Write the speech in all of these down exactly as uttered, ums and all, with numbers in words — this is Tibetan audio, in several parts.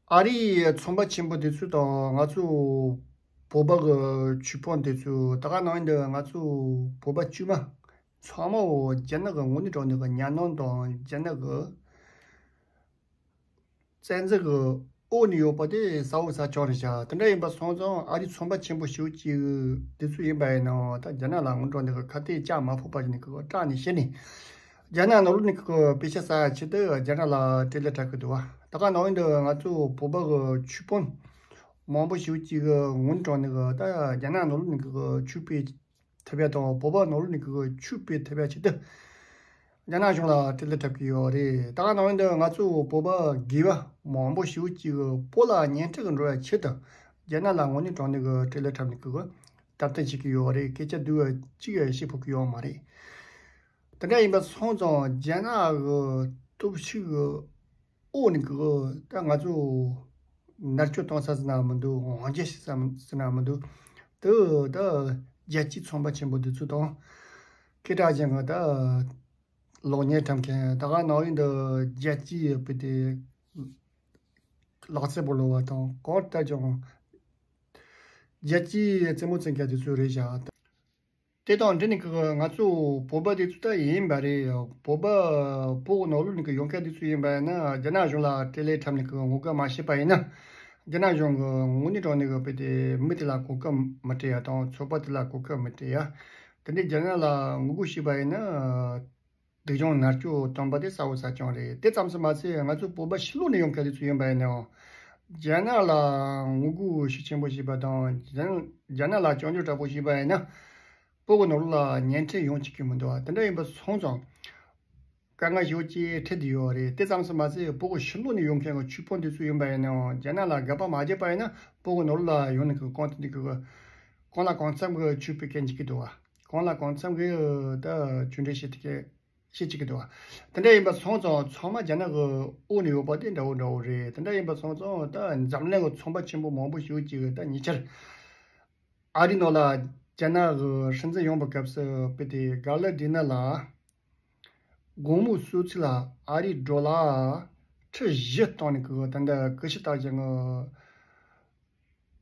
ཨ་རིའི་ཚོང་པ་ཆེན་པོ་དེ་ཚོ་དང་ང་ཚོ་བོད་པ་གི་ཆོས་དཔོན་དེ་ཚོ། ད་ག་ནང་བཞིན་དུ་ང་ཚོ་བོད་པ་དཀྱུས་མ་ཚང་མ་རྒྱ་ནག་གི་ངོས་ནས་དྲངས་ནས་གི་ཉམས་སྣང་དང་རྒྱ་ནག་གི་བཙན་འཛུལ་གྱི་འོག་ནས་ཡོད་པ་དེ་གསལ་བོ་གསལ་རྐྱང་རེད་ཤག་དེ་འདྲ་ཡིན་པ་སོང་ཙང་ཨ་རིའི་ཚོང་པ་ཆེན་པོ་ཞེ་པོ་ཅིག་དེ་ཚོ་ཡིན་པ་ཡིན་ནའང་ད་རྒྱ་ནག་ལ་ངོས་འགྲོ་འདི་གི་ཁ་གཏད་བཅག་མ་ཕོད་པ་ཞིག་ནས་གི་སྐྲག་ནས་ཤི་ནས། རྒྱ་ནག་ནང་ལོགས་ནས་གི་པེ་ཤ་ཟ་ཡ་ཆེད་དུ་རྒྱ་ནག་ལ་སྤྲེལ་ལད་འཁྲབ་གི་འདུག་བ། ད་ག་ནང་བཞིན་དུ་ང་ཚོ་བོད་པ་གི་ཆོས་དཔོན་མང་པོ་ཞེ་པོ་ཅིག་གི་ངོས་འགྲོ་ནས་གི་ད་རྒྱ་ནག་ནང་ལོགས་ནས་གི་ཆོས་སྤེལ་ཐུབ་ཡ་དང་བོད་པ་ནང་ལོགས་ནས་གི་ཆོས་སྤེལ་ཐུབ་ཡ་ཆེད་དུ། རྒྱ་ནག་གཞུང་ལ་སྤྲེལ་ལད་འཁྲབ་ཀྱི་ཡོད་རེད། ད་ག་ནང་བཞིན་དུ་ང་ཚོ་བོད་པ་དགེ་བ་མང་པོ་ཞེ་པོ་ཅིག་གི་བོད་ལ་ཉེན་འཕྲི་གི་འགྲོ་ཡ་ཆེད་དུ་རྒྱ་ནག་ལ་ངོས་ནས་དྲངས་ནས་གི་སྤྲེལ་ལད་འཁྲབ་ནས་གི་གི་སྟབས་བསྟུན་བྱེད་ཀྱི་ཡོད་རེད། སྐད་ཆ་སྡུག་པ་གཅིག་ཡང་བཤད་ཕོད་ཀྱི་ཡོད་མ་རེད། དེ་འདྲ་ཡིན་པ་སོང་ཙང་རྒྱ་ནག་གི་སྟོབས་ཤུགས་གི་འོག་ནས་གི་ད་ང་ཚོ་མནར་གཅོད་གཏོང་ས་ཟེར་ན་མི་འདུག་དབང་སྒྱུར་བྱེད་ས་ཟེར་ན་མི་འདུག་དེ་ད་རྒྱལ་སྤྱིའི་ཚོང་པ་ཆེན་པོ་འདི་ཚོ་དང་སྐད་གྲགས་ཅན་གི་ད་གློག་བརྙན་འཁྲབ་མཁན། ད་ག་ནང་བཞིན་དུ་རྒྱལ་སྤྱིའི་བུ་དེ་ལག་རྩེད་སྤོ་ལོ་བ་དང་གང་ལྟར་ཀྱང་རྒྱལ་སྤྱིའི་རྩེད་མོ་རྩེ་མཁན་དེ་ཚོ་རེད་བཞག་དེ་དང་འབྲེལ་ནས་གི་ང་ཚོ་བོད་པ་དེ་ཚོ་ད་ཡིན་པ་རེད། བོད་པ་བོད་ནང་ལོགས་ནས་གི་ཡོང་མཁན་དེ་ཚོ་ཡིན་པ་ཡིན་ན་རྒྱ་ནག་གཞུང་ལ་སྤྲེལ་ལད་འཁྲབ་ནས་གི་ངོ་དགའ་མ་བྱས་པ་ཡིན་ན། རྒྱ་ནག་གཞུང་གི་ངོས་ནས་དྲངས་ནས་གི་བོད་དེ་མི་དེ་ལ་གོ་སྐབས་མི་སྤྲད་ཡ་དང་ཚོགས་པ་དེ་ལ་གོ་སྐབས་མི་སྤྲད་ཡ། དེ་འདྲའི་རྒྱ་ནག་ལ་ངོ་རྒོལ་བྱས་པ་ཡིན་ན། སྡུག་སྦྱོང་མནར་གཅོད་བཏང་པ་དེ་གསལ་བོ་གསལ་རྐྱང་རེད། དེ་ཙམ་ཞིག་མ་ཚད་ང་ཚོ་བོད་པ་ཕྱི་ལོགས་ནས་ཡོང་མཁན་དེ་ཚོ་ཡིན་པ་ཡིན་ནའང་། རྒྱ་ནག་ལ་ངོ་རྒོལ་ཤུགས་ཆེན་པོ་བྱས་པ་དང་རྒྱ་རྒྱ་ནག་ལ་སྐྱོན་བརྗོད་དྲག་པོ་བྱས་པ་ཡིན་ན། བོད་ཀྱི་ནང་ལོགས་ལ་ཉེན་འཕྲི་ཡོང་བཅུག་གི་མི་འདུག་བ། དེ་འདྲ་ཡིན་པ་སོང་ཙང་། དཀའ་ངལ་ཞེ་པོ་ཅིག་འཕྲད་བསྡད་ཡོད་རེད། དེ་ཙམ་ཞིག་མ་ཚད་བོད་ཀྱི་ཕྱི་ལོགས་ནས་ཡོང་མཁན་གྱི་ཆོས་དཔོན་དེ་ཚོ་ཡིན་པ་ཡིན་ནའང་རྒྱ་ནག་ལ་དགག་པ་མ་བརྒྱབ་པ་ཡིན་ན་བོད་ཀྱི་ནང་ལོགས་ལ་ཡོང་ནས་གི་གང་དེ་འདྲ་གི་གང་ལ་གང་འཚམ་གི་ཆོས་སྤེལ་མཁན་ཅིག་གི་འདུག་བ། གང་ལ་གང་འཚམ་གི་ད་ཆོས་འབྲེལ་བྱེད་ཐུབ་མཁན་ཞིག་ཅིག་གི་འདུག་བ། དེ་འདྲ་ཡིན་པ་སོང་ཙང་ཚང་མ་རྒྱ་ནག་གི་འོག་ནས་ཡོད་པ་དེ་འདྲ་བོ་འདྲ་བོ་རེད། དེ་འདྲ་ཡིན་པ་སོང་ཙང་ད་འཛམ་གླིང་གི་ཚོང་པ་ཆེན་པོ་མང་པོ་ཞིག་ཅིག་གི་ད་ཉེ་ཆར་ཨ་རི་ནང་ལ་རྒྱ་ནག་གི་སྲིད་འཛིན་ཡོང་པའི་སྐབས་སུ་བོད་དེ་ག་ལ་འདི་ན་ལ་དགོང་མོ་གསོལ་ཚིགས་ལ་ཨ་རིའི་ཌོ་ལར་ཁྲི་བཞི་བཏང་ནས་གི་ད་ལྟ་གུ་ཤི་ཐག་ཅན་གི་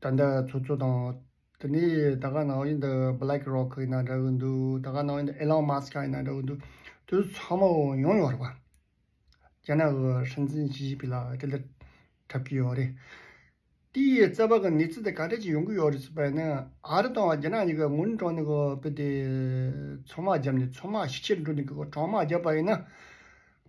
ད་ལྟ་ཚོགས་གཙོ་དང་། དེ་ནས་ད་ག་ནང་བཞིན་དུ་Black Rock་ཡིན་ན་འདྲ་གི་འདུག་ད་ག་ནང་བཞིན་དུ་Elon Musk་ཡིན་ན་འདྲ་གི་འདུག་དེ་ཚང་མ་ཡོང་ཡོད་རེད་པ། རྒྱ་ནག་གི་སྲིད་འཛིན་ཞི་ཅིན་ཕིང་ལ་སྤྲེལ་ལད་འཁྲབ་ཀྱི་ཡོད་རེད། དེའི་རྩ་བ་གི་གནས་ཚུལ་དེ་ག་འདྲ་ཅིག་ཡོང་གི་ཡོད་རེད་ཟེར་བ་ཡིན་ན། ཨ་རི་དང་རྒྱ་ནག་གཉིས་ཀ་ངོས་འགྲོ་ནས་གི་བོད་དེ་ཚོང་དམག་བརྒྱབ་ནས་ཚོང་དམག་ཤུགས་ཆེར་འགྲོ་ནས་གི་གྲོང་དམག་བརྒྱབ་པ་ཡིན་ན།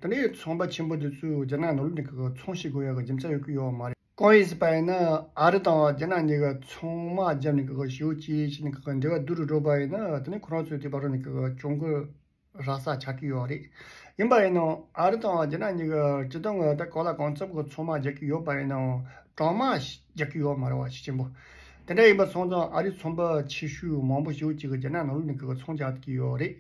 དེ་ནས་ཚོང་པ་ཆེན་པོ་དེ་ཚོས་རྒྱ་ནག་ནང་ལོགས་ནས་གི་ཚོང་བྱེད་དགོས་ཡ་གི་རྒྱུ་མཚན་ཡོད་ཀྱི་ཡོད་མ་རེད། གང་ཡིན་ཟེར་བ་ཡིན་ན་ཨ་རི་དང་རྒྱ་ནག་གཉིས་ཀ་ཚོང་དམག་བརྒྱབ་ནས་གི་ཞེ་པོ་ཅིག་བྱས་ནས་གི་འབྲེལ་བ་སྡུག་རུ་འགྲོ་བ་ཡིན་ན་དེ་ནས་ཁོ་རང་ཚོའི་དེ་བར་ནས་གི་གྱོང་གུན་རག་ས་ཆགས་ཀྱི་ཡོད་རེད། ཡིན་པ་ཡིན་ནའང་ཨ་རི་དང་རྒྱ་ནག་གཉིས་ཀ་སྤྱིར་བཏང་གི་ད་གང་ལ་གང་འཚམ་གི་ཚོང་དམག་རྒྱག་གི་ཡོད་པ་ཡིན་ནའང་གྲོང་དམག་རྒྱག་གི་ཡོད་མ་རེད་བ། ཤུགས་ཆེན་པོ། དེ་འདྲ་ཡིན་པ་སོང་ཙང་ཨ་རིའི་ཚོང་པ་ཆེ་ཤོས་མང་པོ་ཞེ་པོ་ཅིག་གི་རྒྱ་ནག་ནང་ལོགས་ནས་གི་ཚོང་རྒྱག་གི་ཡོད་རེད།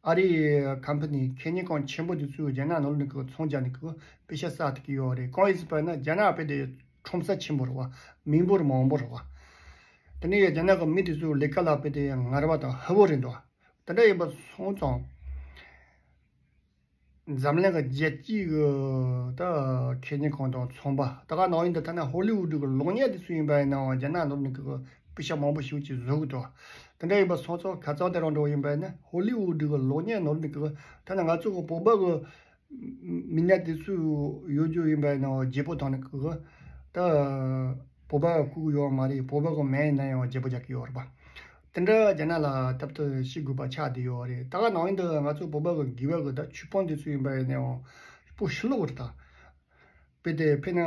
ཨ་རིའི་ཁམ་པ་ནི་ཁེ་ཉིན་ཁང་ཆེན་པོ་དེ་ཚོས་རྒྱ་ནག་ནང་ལོགས་ནས་གི་ཚོང་རྒྱག་ནས་གི་པེ་ཤ་བསགས་ཐུབ་ཀྱི་ཡོད་རེད། གང་ཡིན་ཟེར་བ་ན་རྒྱ་ནག་བོད་དེ་ཁྲོམ་ས་ཆེན་པོ་རེད་བ། མི་འབོར་མང་པོ་རེད་བ། དེ་ནས་རྒྱ་ནག་གི་མི་དེ་ཚོའི་ལས་ཀ་ལ་བོད་དེ་ངར་བ་དང་ཧ་བོ་རེད་འདུག་དེ་འདྲ་ཡིན་པ་སོང་ཙང་། འཛམ་གླིང་གི་རྒྱལ་སྤྱིའི་གི་ད་ཁེ་ཉིན་ཁང་དང་ཚོང་པ། ད་ག་ནང་བཞིན་དུ་ཐ་ན་ཧོ་ལི་ཝུ་ཌི་གི་གློག་བརྙན་དེ་ཚོ་ཡིན་པ་ཡིན་ནའང་རྒྱ་ནག་ནང་ནས་གི་པེ་ཤ་མང་པོ་ཞེ་པོ་ཅིག་བཟོ་གི་འདུག་དེ་འདྲ་ཡིན་པ་སོང་ཙང་ཁ་སང་དེ་རིང་འདྲ་བོ་ཡིན་པ་ཡིན་ན་ཧོ་ལི་ཝུ་ཌི་གི་གློག་བརྙན་ནང་ནས་གི་ཐ་ན་ང་ཚོ་གི་བོད་པ་གི་མི་སྣ་དེ་ཚོ་ཡོད་རྒྱུ་ཡིན་པ་ཡིན་ནའང་བརྗེ་པོ་བཏང་ནས་གི་ད་བོད་པ་བཀུག་གི་ཡོད་མ་རེད། བོད་པ་གི་མིང་ཡིན་ན་ཡང་བརྗེ་པོ་རྒྱག་གི་ཡོད་རེད་པ། དེ་འདྲ་རྒྱ་ནག་ལ་སྟབས་བསྟུན་བྱེད་དགོས་པ་ཆགས་བསྡད་ཡོད་རེད། ད་ག་ནང་བཞིན་དུ་ང་ཚོ་བོད་པ་གི་དགེ་བ་གི་ད་ཆོས་དཔོན་དེ་ཚོ་ཡིན་པ་ཡིན་ནའང་བོད་ཕྱི་ལོགས་རེད་ད། དཔེ་དེ་དཔེར་ན་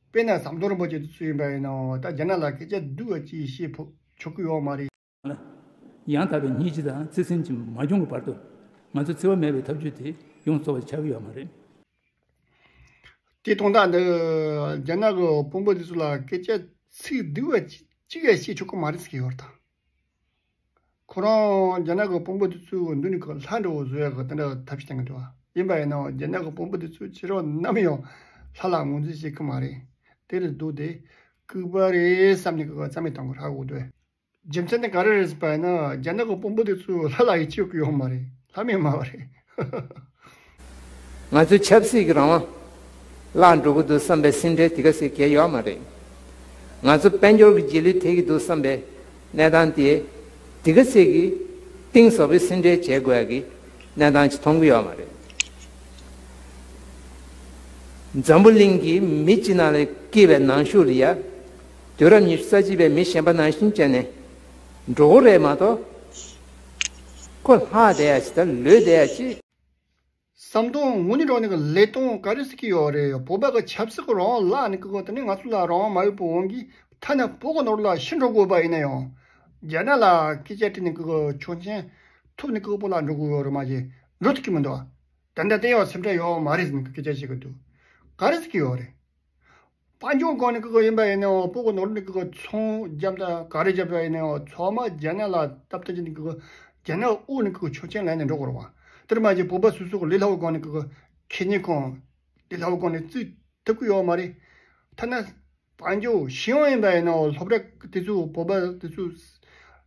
དཔེར་ན་ཟམ་གདོང་རིན་པོ་ཆེ་དེ་ཚོ་ཡིན་པ་ཡིན་ནའང་ད་རྒྱ་ནག་ལ་སྐད་ཆ་སྡུག་པ་ཅིག་བཤད་ཕོད་ཆོག་གི་ཡོད་མ་རེད། ཡང་དག་པའི་སྙིང་རྗེ་དང་བརྩེ་སེམས་ཀྱི་མ་འཁྱོངས་ཀྱི་བར་དུ་ང་ཚོ་འཚེ་བ་མེད་པའི་ཐབས་ཇུས་དེ་ཡོངས་རྫོགས་པ་ཆགས་ཀྱི་ཡོད་མ་རེད། དེ་དོན་དག་འདི་རྒྱ་ནག་གི་དཔོན་པོ་དེ་ཚོ་ལ་སྐད་ཆ་ཚིག་སྡུག་པ་ཅིག་གཅིག་ཡང་བཤད་ཆོག་གི་མ་རེད་ཟེར་གྱི་ཡོད་རེད་ད། ཁོ་རང་རྒྱ་ནག་གི་དཔོན་པོ་དེ་ཚོའི་མདུན་ནས་ཁོ་ལྷ་འདྲ་བོ་བཟོ་ཡག་གི་དེ་འདྲ་ཐབས་ཤེས་བསྟན་གྱི་འདུག་བ། ཡིན་པ་ཡིན་ནའང་རྒྱ་ནག་གི་དཔོན་པོ་དེ་ཚོས་ཁྱེད་རང་ནམ་ཡང་ལྷ་ལ་ངོས་འཛིན་བྱེད་ཀྱི་མ་རེད། དེ་ལས་ལྡོག་སྟེ་ལྐུགས་པ་རེད་བསམ་ནས་ཁོ་རྩ་མེད་བཏང་གི་རག་གི་འདུག་རྒྱུ་མཚན་དེ་ག་རེ་རེད་ཟེར་བ་ཡིན་ན་རྒྱ་ནག་གི་དཔོན་པོ་དེ་ཚོས་ལྷ་ལ་ཡིད་ཆེས་ཡོད་ཀྱི་ཡོད་མ་རེད། ལྷ་མིན་སྨྲ་བ་རེད། ང་ཚོའི་ཆབ་སྲིད་ཀྱི་རང་དབང་ བརླག་འགྲོ་གི་འདུག་བསམ་པའི་སེམས་ཁྲལ་དེ་ག་ཚོད་བྱས་ཡོད་མ་རེད། ང་ཚོ་དཔལ་འབྱོར་གྱི་རྗེས་ལུས་ཐེབས་ཀྱི་འདུག་བསམ་པའི་གནས་སྟངས་དེ་དེ་ག་ཚོད་ཀྱི་གཏིང་ཟབ་པའི་སེམས་ཁྲལ་བྱེད་དགོས་ཡ་གི་གནས་སྟངས་ཅིག་མཐོང་གི་ཡོད་མ་རེད། འཛམ་བུ་གླིང་གི་མི་སྤྱི་ནང་ལ་སྐྱེས་པའི་ནང་ཤུགས་ལ་ཡ། དུས་རབས་ཉི་ཤུ་རྩ་གཅིག་པའི་མི་གཞན་པ་ནང་བཞིན་བྱས་ནས་འགྲོ་གི་རེད་མ་གཏོགས། ཁོ་ལྷག་བསྡད་ཡ་ཅིག་དང་ལུས་བསྡད་ཡ་ཅིག་བསམ་བློ་དངོས་གནས་དྲང་གནས་ཀྱི་ལས་སྟངས་ག་རེ་ཟེར་གྱི་ཡོད་རེད། བོད་པ་གི་ཆབ་སྲིད་ཀྱི་རང་དབང་བརླག་ནས་ཀྱི་དེ་ནས་ང་ཚོ་ལ་རང་དབང་མ་ཡོད་པའི་དབང་གིས་ཐ་ན་བོད་ཀྱི་ནང་ལ་ཕྱིར་འགྲོ་དགོས་པ་ཡིན་ན་ཡང་། རྒྱ་ནག་ལ་སྐད་ཆ་དྲིས་ནས་ཀྱི་ཆོག་མཆན་ཐོབ་ནས་ཀྱི་བོད་ལ་འགྲོ་དགོས་ཡོད་རེད་མ་གཞི་འགྲོ་ཐུབ་ཀྱི་མི་འདུག་ད་ལྟ་དེ་ཡང་སེམས་ཁྲལ་ཡོད་མ་རེད་ཟེར་ནས་སྐད་ཆ་བཤད་ཀྱི་འདུག་ག་རེ་ཟེར་གྱི་ཡོད་རེད། དཔལ་འབྱོར་སྒང་ནས་ཀྱི་ཡིན་པ་ཡིན་ནའང་བོད་ཀྱི་ནང་ལོགས་ནས་ཀྱི་ཚོང་རྒྱབ་དང་ག་རེ་རྒྱབ་པ་ཡིན་ནའང་ཚང་མ་རྒྱ་ནག་ལ་སྟབས་བསྟུན་བྱས་ནས་ཀྱི་རྒྱ་ནག་འོག་ནས་ཀྱི་ཆོག་མཆན་ལེན་ནས་འགྲོ་དགོས་རེད་བ། དེར་མ་ཟད་བོད་པ་སོ་སོ་གི་ལས་སླ་བོ་སྒང་ནས་ཀྱི་ཁེ་ཉེན་ཁང་ལས་སླ་བོ་སྒང་ནས་བཙུགས་ཐུབ་ཀྱི་ཡོད་མ་རེད། ཐ་ན་དཔལ་འབྱོར་ཤེས་ཡོན་ཡིན་པ་ཡིན་ནའང་སློབ་གྲྭ་དེ་ཚོ་བོད་པ་དེ་ཚོ་ལས་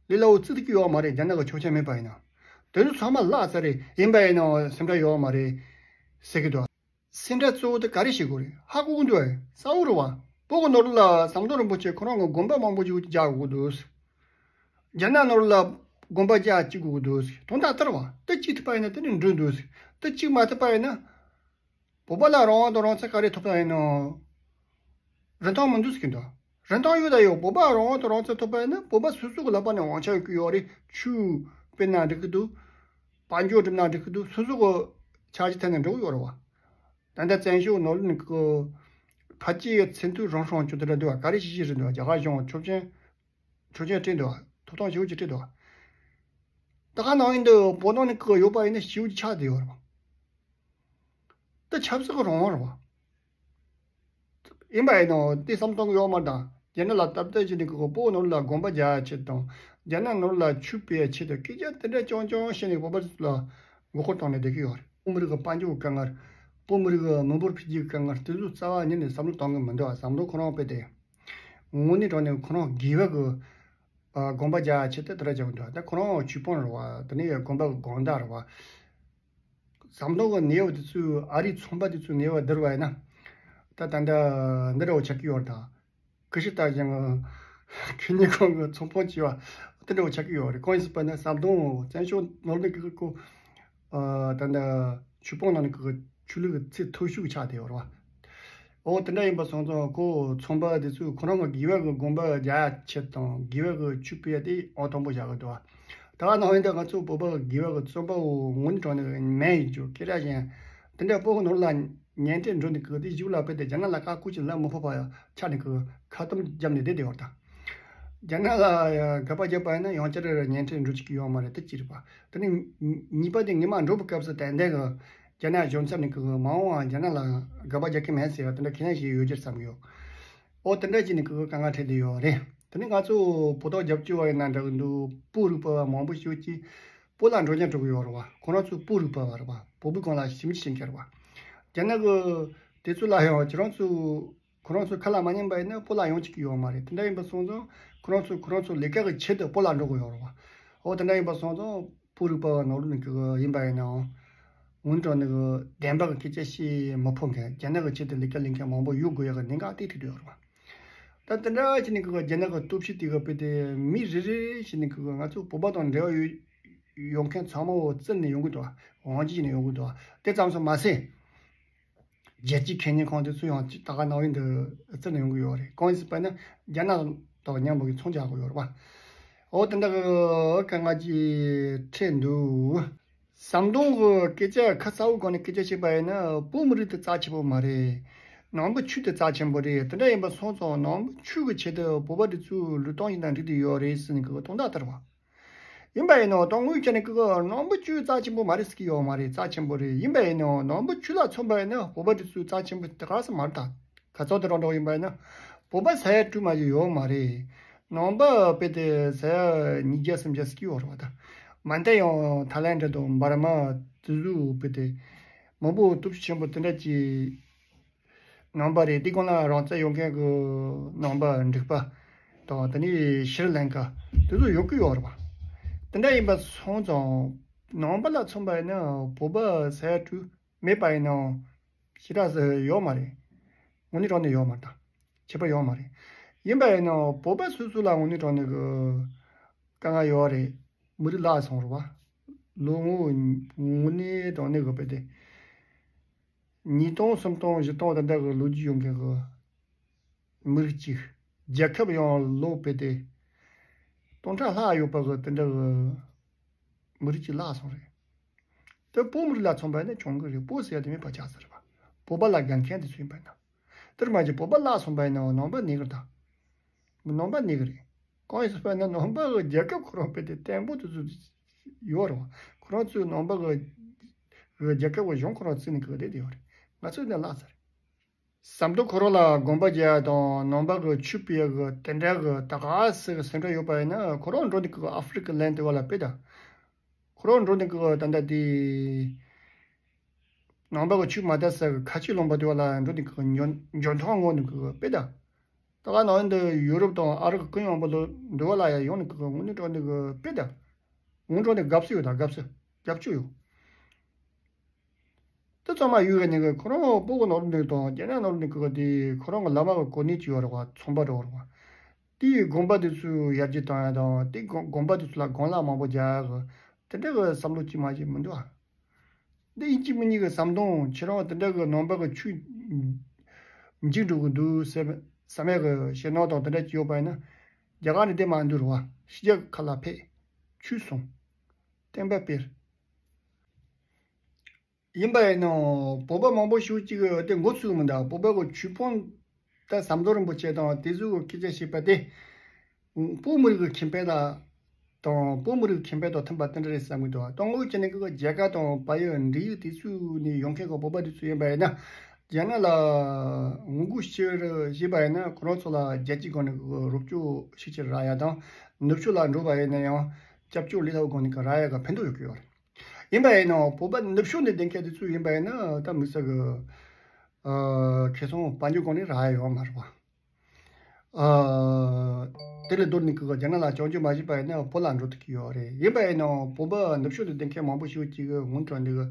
སླ་བོ་བཙུགས་ཐུབ་ཀྱི་ཡོད་མ་རེད། རྒྱ་ནག་གི་ཆོག་མཆན་མེད་པ་ཡིན་ན། དེ་ཚོ་ཚང་མ་བརླག་ཚར་རེད། ཡིན་པ་ཡིན་ནའང་སེམས་ཁྲལ་ཡོད་མ་རེད་ཟེར་གྱི་འདུག་སེམས་ཁྲལ་གཙོ་བོ་དེ་ག་རེ་བྱེད་དགོས་རེད། ཧ་གོ་གི་འདུག་ཨེ། གསལ་བོ་རེད་བ། བོད་ཀྱི་ནང་ལོགས་ལ་ཟམ་གདོང་རིན་པོ་ཆེ་ཁོ་རང་གི་དགོན་པ་མང་པོ་ཞིག་རྒྱག་དགོས་འདུག་རྒྱ་ནག་ནང་ལོགས་ལ་དགོན་པ་རྒྱག་བཅུག་དགོས་འདུག་དོན་དག་ལྟར་བ་དེ་གཅིག་ཐུབ་པ་ཡིན་ན་དེ་ནི་འགྲོ་འདུག་དེ་གཅིག་མ་ཐུབ་པ་ཡིན་ན། བོད་པ་ལ་རང་དབང་དང་རང་བཙན་ག་རེ་ཐོབ་པ་ཡིན་ནའང་། རིན་ཐང་མི་འདུག་ཟེར་གྱི་འདུག་རིན་ཐང་ཡོད་ད་ཡོད། བོད་པ་རང་དབང་དང་རང་བཙན་ཐོབ་པ་ཡིན་ན་བོད་པ་སོ་སོ་གི་ལག་པ་ནས་དབང་ཆ་ཡོད་ཀྱི་ཡོད་རེད། ཆོས་སྤེལ་ན་འགྲིག་གི་འདུག་དཔལ་འབྱོར་སྒྲུབ་ན་འགྲིག་གི་འདུག་སོ་སོ་གི་ཆ་གཞི་ཐད་ནས་འགྲོ་གི་ཡོད་རེད་བ། ད་ལྟ་བཙན་བྱོལ་ནང་ལོགས་ནས་ཀྱི་ཕལ་ཆེར་ཚད་མཐོའི་རང་སྲུང་ཅུ་དེ་འདྲ་འདུག་བ། ག་རེ་བྱེད་ཀྱི་རེད་འདུག་རྒྱ་གར་གཞུང་ཆོག་མཆན་ཆོག་མཆན་སྤྲད་འདུག་བ། ཐོབ་ཐང་ཞེ་པོ་ཅིག་སྤྲད་འདུག་བ། ད་ག་ནང་བཞིན་དུ་བོད་ནང་ནས་ཀྱི་ཡོད་པ་ཡིན་ན་ཞེ་པོ་ཅིག་ཆགས་བསྡད་ཡོད་རེད་བ། ད་ཆབ་སྲིད་ཀྱི་རང་དབང་རེད་བ། ཡིན་པ་ཡིན་ནའང་དེ་བསམ་བཏང་གི་ཡོད་མ་རེད་ད། རྒྱ་ནག་ལ་སྟབས་བདེ་བྱས་ནས་ཀྱི་བོད་ནང་ལ་དགོན་པ་རྒྱག་ཆེད་དང་། རྒྱ་ནག་ནང་ལ་ཆོས་སྤེལ་ཆེད་དུ་སྐད་ཆ་དེ་འདྲ་རྐྱང་རྐྱང་བཤད་ནས་བོད་པ་ཚོ་ལ་མགོ་སྐོར་བཏང་ནས་བསྡད་ཀྱི་ཡོད་རེད། བོད་མི་རིགས་ཀྱི་དཔལ་འབྱོར་གྱི་དཀའ་ངལ། བོད་མི་རིགས་ཀྱི་མི་འབོར་འཕེལ་རྒྱས་ཀྱི་དཀའ་ངལ་དེ་ཚོ་རྩ་བ་ཉིད་ནས་བསམ་བློ་གཏོང་གི་མི་འདུག་བསམ་བློ་ཁོ་རང་དཔེ་དེ། དངོས་གནས་དྲང་གནས་ཁོ་རང་དགེ་བ་གི་དགོན་པ་རྒྱག་ཆེད་དུ་དེ་འདྲ་བྱེད་ཀྱི་འདུག་ད་ཁོ་རང་ཆོས་དཔོན་རེད་བ། དེ་ནས་དགོན་པ་གི་དགོན་བདག་རེད་བ། ཟམ་གདོང་གི་ནད་པ་དེ་ཚོས་ཨ་རིའི་ཚོང་པ་དེ་ཚོའི་ནད་པ་བསྡུར་བ་ཡིན་ན། ད་ད་ལྟ་འདི་འདྲ་བོ་ཆགས་ཀྱི་ཡོད་རེད་ད། ཁུ་ཤི་ལྟ་ཞིང་ཁེ་ཉིན་ཁོང་གི་ཚོང་དཔོན་བྱས་པ་དེ་འདྲ་བོ་ཆགས་ཀྱི་ཡོད་རེད། གང་ཡིན་ཟེར་བ་ན་ཟམ་གདོང་བཙན་བྱོལ་ནང་ལོགས་ཀྱི་ཁོ་ད་ལྟ་ཆོས་དཔོན་ནང་ནས་ཀྱི་ཆོས་ལུགས་ཀྱི་ཚད་མཐོ་ཤོས་ཆགས་བསྡད་ཡོད་རེད་བ། འོ་དེ་འདྲ་ཡིན་པ་སོང་ཙང་ཁོ་ཚོང་པ་དེ་ཚོས་ཁོ་རང་གི་དགེ་བ་གི་དགོན་པ་རྒྱག་ཆེད་དང་དགེ་བ་གི་ཆོས་སྤེལ་ཡ་དེ་ཨང་དང་པོ་བཞག་གི་འདུག་བ། ད་ག་ནང་བཞིན་དུ་ང་ཚོ་བོད་པ་གི་དགེ་བ་གི་རྩོམ་པ་བོ་དངོས་གནས་དྲང་གནས་མེད་ཡིན་རྒྱུ་སྐད་གྲགས་ཅན་དེ་འདྲ་བོད་ནང་ལ་ཉན་ཐོས་འགྲོ་ནས་གི་དེ་གཞུག་ལ་དཔེ་དེ་རྒྱ་ནག་ལ་བཀའ་བཀོད་ཀྱི་ལན་མི་ཕོག་པ་ཆགས་ནས་གི་ཁ་གཏམ་བརྒྱབ་ནས་བསྡད་བསྡད་ཡོད་ད། རྒྱ་ནག་ལ་དགག་པ་བརྒྱབ་པ་ཡིན་ན་ཡང་བསྐྱར་ཉན་ཐོས་འགྲོ་བཅུག་གི་ཡོད་མ་རེད། དེ་གཅིག་རེད་པ། དེ་ནས་གཉིས་པ་དེ་ངས་མ་འགྲོ་བའི་སྐབས་སུ་ཏན་ཏན་གི་རྒྱ་ནག་གཞུང་ཚབ་ནས་ཀྱི་མ་འོངས་པ་རྒྱ་ནག་ལ་དགག་པ་རྒྱག་གི་མེད་ཟེར་བ་དེ་འདྲ་ཁས་ལེན་བྱས་ཡོད་རྒྱུར་བསམ་གི་ཡོད། ཨོ་དེ་འདྲ་བྱས་ནས་ཀྱི་དཀའ་ངལ་འཕྲད་བསྡད་ཡོད་རེད། དེ་ནས་ང་ཚོ་བོད་ཐོག་རྒྱབ་སྐྱོར་བ་ཡིན་ན་འདྲ་གི་འདུག་བོད་རིག་པ་བ་མང་པོ་ཞིག་གིས་བོད་ལ་འགྲོ་མཁན་འགྲོ་གི་ཡོད་རེད་བ། ཁོ་རང་ཚོ་བོད་རིག་པ་བ་རེད་བ། བོད་པའི་སྒང་ལ་ཞིབ་འཇུག་བྱེད་མཁན་རེད་བ། རྒྱ་ནག་གི་དེ་ཚོ་ལ་ཡང་ཁྱེད་རང་ཚོ་ཁོ་རང་ཚོ་ཁ་ལ་མ་ཉན་པ་ཡིན་ན་བོད་ལ་ཡོང་བཅུག་གི་ཡོད་མ་རེད། དེ་འདྲ་ཡིན་པ་སོང་ཙང་ཁོ་རང་ཚོ་ཁོ་རང་ཚོ་ལས་ཀ་གི་ཆེད་དུ་བོད་ལ་འགྲོ་དགོས་ཡོད་རེད་བ། འོ་དེ་འདྲ་ཡིན་པ་སོང་ཙང་བོད་རིག་པ་བ་ནོར་ལུག་གི་ཡིན་པ་ཡིན་ནའང་། སྔོན་གྲོང་ནས་གི་བདེན་པ་གི་སྐད་ཆ་བཤད་མི་ཕོད་མཁན་རྒྱ་ནག་གི་ཆེད་དུ་ལས་ཀ་ལས་མཁན་མང་པོ་ཡོད་དགོས་ཡག་གི་གནད་འགག་དེ་ཐུག་བསྡད་ཡོད་རེད་བ། ད་དེ་འདྲ་བྱས་ནས་གི་རྒྱ་ནག་གི་སྟོབས་ཤུགས་དེ་གི་དཔེ་དེ་མི་རེ་རེ་བྱས་ནས་གི་ང་ཚོ་བོད་པ་དང་འབྲེལ་བ་ཡོད་ཡོད་མཁན་ཚང་མ་བཙལ་ནས་ཡོང་གི་འདུག་བ། དབང་ཆ་བྱས་ནས་ཡོང་གི་འདུག་བ། དེ་ཙམ་སོང་མ་ཟད། རྒྱལ་སྤྱིའི་ཁེ་ཉེན་ཁང་དེ་ཚོ་ཡང་ད་ག་ནང་བཞིན་དུ་བཙལ་ནས་ཡོང་གི་ཡོད་རེད། གང་ཡིན་ཟེར་བ་ན་རྒྱ་ནག་དང་མཉམ་པོ་གི་ཚོང་རྒྱག་དགོས་ཡོད་རེད་བ། འོ་དེ་འདྲ་གི་དཀའ་ངལ་ཅིག་འཕྲད་འདུག་ཟམ་གདོང་གི་སྐད་ཆ་ཁ་གསལ་བོ་སྒང་ནས་སྐད་ཆ་བཤད་པ་ཡིན་ན་བོད་མི་རིགས་དེ་རྩ་ཆེན་པོ་མ་རེད། ནང་པའི་ཆོས་དེ་རྩ་ཆེན་པོ་རེད། དེ་འདྲ་ཡིན་པ་སོང་ཙང་ནང་པའི་ཆོས་ཀྱི་ཆེད་དུ་བོད་པ་དེ་ཚོའི་ལུས་སྟོབས་ཡིན་ན་འགྲིག་དེ་ཡོད་རེད་ཟེར་ནས་གི་དོན་དག་ལྟར་བ། ཡིན་པ་ཡིན་ནའང་དོན་དངོས་ཆ་ནས་ཀི་ཀི་ནང་པའི་ཆོས་རྩ་ཆེན་པོ་མ་རེད་ཟེར་གི་ཡོད་མ་རེད། རྩ་ཆེན་པོ་རེད། ཡིན་པ་ཡིན་ནའང་ནང་པའི་ཆོས་ལ་མཚོན་པ་ཡིན་ན་བོད་པ་འདི་ཚོའི་རྩ་ཆེན་པོ་དེ་ག་སེ་མ་རེད་ད། ག་ཚོད་དེ་རང་འདྲ་ཡིན་པ་ཡིན་ན་བོད་པ་ས་ཡ་དྲུག་མ་ཞིག་ཡོད་མ་རེད། ནང་པ་དཔེ་དེ་ས་ཡ་ཉིས་བརྒྱ་སུམ་བརྒྱ་ཟེར་གི་ཡོད་རེད་བ་ད། མ་མཐའ་ཡང་ཐའི་ལེན་ཌི་དང་འབར་མ་དེ་ཚོ་དཔེ་དེ་མང་པོ་སྟོབས་ཆེན་པོ་དེ་འདྲ་ཅིག་ནང་པ་རེད། དེ་གང་ལ་རང་རྩལ་ཡོད་མཁན་གྱི་ནང་པ་འབྲུག་པ་དང་དེ་ནས་ཤྲི་ལང་ཀ་དེ་ཚོ་ཡོད་ཀྱི་ཡོད་རེད་བ། དེ་འདྲ་ཡིན་པ་སོང་ཙང་ནང་པ་ལ་མཚོན་པ་ཡིན་ན་བོད་པ་ས་ཡ་དྲུག་མེད་པ་ཡིན་ནའང་ཞེ་དྲག་ཟེར་ཡོད་མ་རེད། དངོས་གནས་དྲང་གནས་ཡོད་མ་རེད་ད། ཁྱད་པར་ཡོད་མ་རེད། ཡིན་པ་ཡིན་ནའང་བོད་པ་སོ་སོ་ལ་དངོས་གནས་དྲང་གནས་གི་དཀའ་ངལ་ཡོད་རེད། མི་རིགས་བརླག་སོང་རེད་བ། ལོ་ངོ་དངོས་གནས་དྲང་གནས་གི་དཔེ་དེ། ཉིས་སྟོང་སུམ་སྟོང་བཞི་སྟོང་དེ་འདྲ་གི་ལོ་རྒྱུས་ཡོད་མཁན་གི་མི་རིགས་གཅིག་རྒྱལ་ཁབ་ཡང་ལོ་དཔེ་དེ་སྟོང་ཕྲག་ལྷག་ཡོད་པ་གི་དེ་འདྲ་གི་མི་རིགས་གཅིག་བརླག་སོང་རེད། དེ་བོད་མི་རིགས་ལ་མཚོན་པ་ཡིན་ན་གྱོང་གུན་རེད། བོད་ཟེར་ཡ་དེ་མིན་པ་ཆགས་ས་རེད་བ། བོད་པ་ལ་དགའ་མཁན་དེ་ཚོ་ཡིན་པ་ཡིན་ན། དེར་མ་གྱིས་བོད་པ་བརླག་སོང་པ་ཡིན་ན་ནང་པ་གནས་གི་རེད་ད། ནང་པ་གནས་གི་རེད། གང་ཡིན་ཟེར་བ་ཡིན་ན་ནང་པ་གི་རྒྱལ་ཁབ་ཁོ་རང་དཔེ་དེ་བརྟན་པོ་དེ་ཚོ་ཡོད་རེད་བ། ཁོ་རང་ཚོའི་ནང་པ་གི་གི་རྒྱལ་ཁབ་གི་གཞུང་ཁོ་རང་བརྩིས་ནས་གི་བསྡད་དེ་ཡོད་རེད། ང་ཚོས་ནས་བརླག་ཚར་རེད། ཟམ་གདོང་ཁོ་རང་ལ་དགོན་པ་རྒྱག་ཡ་དང་ནང་པ་གི་ཆོས་སྤེལ་ཡ་གི་དེ་འདྲ་གི་ད་ག་སེ་གི་སེམས་ཁྲལ་ཡོད་པ་ཡིན་ན་ཁོ་རང་འགྲོ་ནས་གི་ཨ་ཧྥེ་རི་ཀ་ལན་དེ་བ་ལ་དཔེ་ད། ཁོ་རང་འགྲོ་ནས་གི་ད་ལྟ་དེ། ནང་པ་གི་ཆོས་མ་དར་ས་གི་ཁ་ཆེ་ལུང་པ་དེ་བ་ལ་འགྲོ་ནས་གི་འཇོན་འཇོན་ཐང་ངོ་ནས་གི་དཔེ་ད། ད་ག་ནང་འདི་ཡུ་རོབ་དང་ཨ་རི་གི་ཀུན་ཡོང་པ་ལ་འདི་བ་ལ་ཡ་ཡོང་ནས་གི་དངོས་གནས་དྲང་གནས་གི་དཔེ་ད། དངོས་དྲང་ནས་དགའ་བསུ་ཡོད་ད། དགའ་བསུ་རྒྱབ་སྐྱོར་ཡོད། དེ་ཚང་མ་ཡུལ་ག་ནས་གི་ཁོ་རང་བོད་གི་ནང་ལོགས་ནས་དང་རྒྱ་ནག་ནང་ལོགས་ནས་གི་དེ་ཁོ་རང་གི་བླ་མ་གི་གོ་གནས་ཅིག་ཡོད་རེད་བ། ཚོང་པ་འདྲ་བོ་རེད་བ། དེ་ཡི་དགོན་པ་དེ་ཚོ་ཡར་རྒྱས་བཏང་ཡ་དང་དེ་དགོན་དགོན་པ་དེ་ཚོ་ལ་གོང་ལ་མང་པོ་རྒྱག་ཡ་གི་དེ་འདྲ་གི་བསམ་བློ་ཅིག་མ་ཅིག་མི་འདུག་ཨ། འདི་ཡིན་གཅིག་མིན་གཉིས་ཀྱི་ཟམ་གདོང་ཁྱེད་རང་དེ་འདྲ་གི་ནང་པ་གི་ཆོས་འཇིག་འགྲོ་གི་འདུག་ཟེར་བསམ་ཡག་གི་ཞེད་སྣང་དང་དེ་འདྲ་ཅིག་ཡོད་པ་ཡིན་ན། རྒྱ་གར་ནས་བསྡད་མ་འདུག་རེད་བ། ཕྱི་རྒྱལ་ཁག་ལ་ཕེབས། ཆོས་གསུང་། བསྟན་པ་སྤེལ། ཡིན་པ་ཡིན་ནའང་བོད་པ་མང་པོ་ཞིག་ཅིག་གི་དེ་མགོ་ཚོས་མི་འདུག་བོད་པ་གི་ཆོས་དཔོན་ད་ཟམ་གདོང་རིན་པོ་ཆེ་དང་དེ་ཚོ་གི་སྐད་ཆ་བཤད་པ་དེ། བོད་མི་རིགས་ཀྱི་ཁེ་ཕན་ལ་དང་བོད་མི་རིགས་ཀྱི་ཁེ་ཕན་དང་མཐུན་པ་དེ་འདྲ་རེད་བསམ་གྱི་འདུག་དང་པོ་བྱས་ནས་ཀྱི་རྒྱ་གར་དང་བལ་ཡུལ་འབྲེལ་ཡོད་དེ་ཚོ་ནས་ཡོང་མཁན་གྱི་བོད་པ་དེ་ཚོ་ཡིན་པ་ཡིན་ན། རྒྱ་ནག་ལ་ངོ་རྒོལ་ཞིག་བྱས་པ་ཡིན་ན་ཁོ་རང་ཚོ་ལ་རྒྱལ་སྤྱིའི་སྒང་ནས་ཀྱི་རོགས་སྐྱོར་ཤུགས་ཆེ་རག་ཡ་དང་ནུབ་ཕྱོགས་ལ་འགྲོ་བ་ཡིན་ན་ཡང་སྐྱབས་བཅོལ་ལས་སླ་བོའི་སྒང་ནས་ཀྱི་རག་ཡ་གི་ཕན་ཐོགས་ཡོད་ཀྱི་ཡོད་རེད། ཡིན་པ་ཡིན་ནའང་བོད་པ་ནུབ་ཕྱོགས་ནས་བསྡད་མཁན་དེ་ཚོ་ཡིན་པ་ཡིན་ན་ད་དམིགས་བསལ་གྱི་ཨ་ཁེ་བཟང་དཔལ་འབྱོར་སྒང་ནས་རག་ཡ་ཡོད་མ་རེད་བ། ཨ་དེ་ལས་ལྡོག་ནས་ཀྱི་རྒྱ་ནག་ལ་སྐྱོན་བརྗོད་མ་བྱས་པ་ཡིན་ན་བོད་ལ་འགྲོ་ཐུབ་ཀྱི་ཡོད་རེད། ཡིན་པ་ཡིན་ནའང་བོད་པ་ནུབ་ཕྱོགས་ནས་བསྡད་མཁན་མང་པོ་ཞིག་ཅིག་གི་ངོ་སྤྲོད་འདི་གི་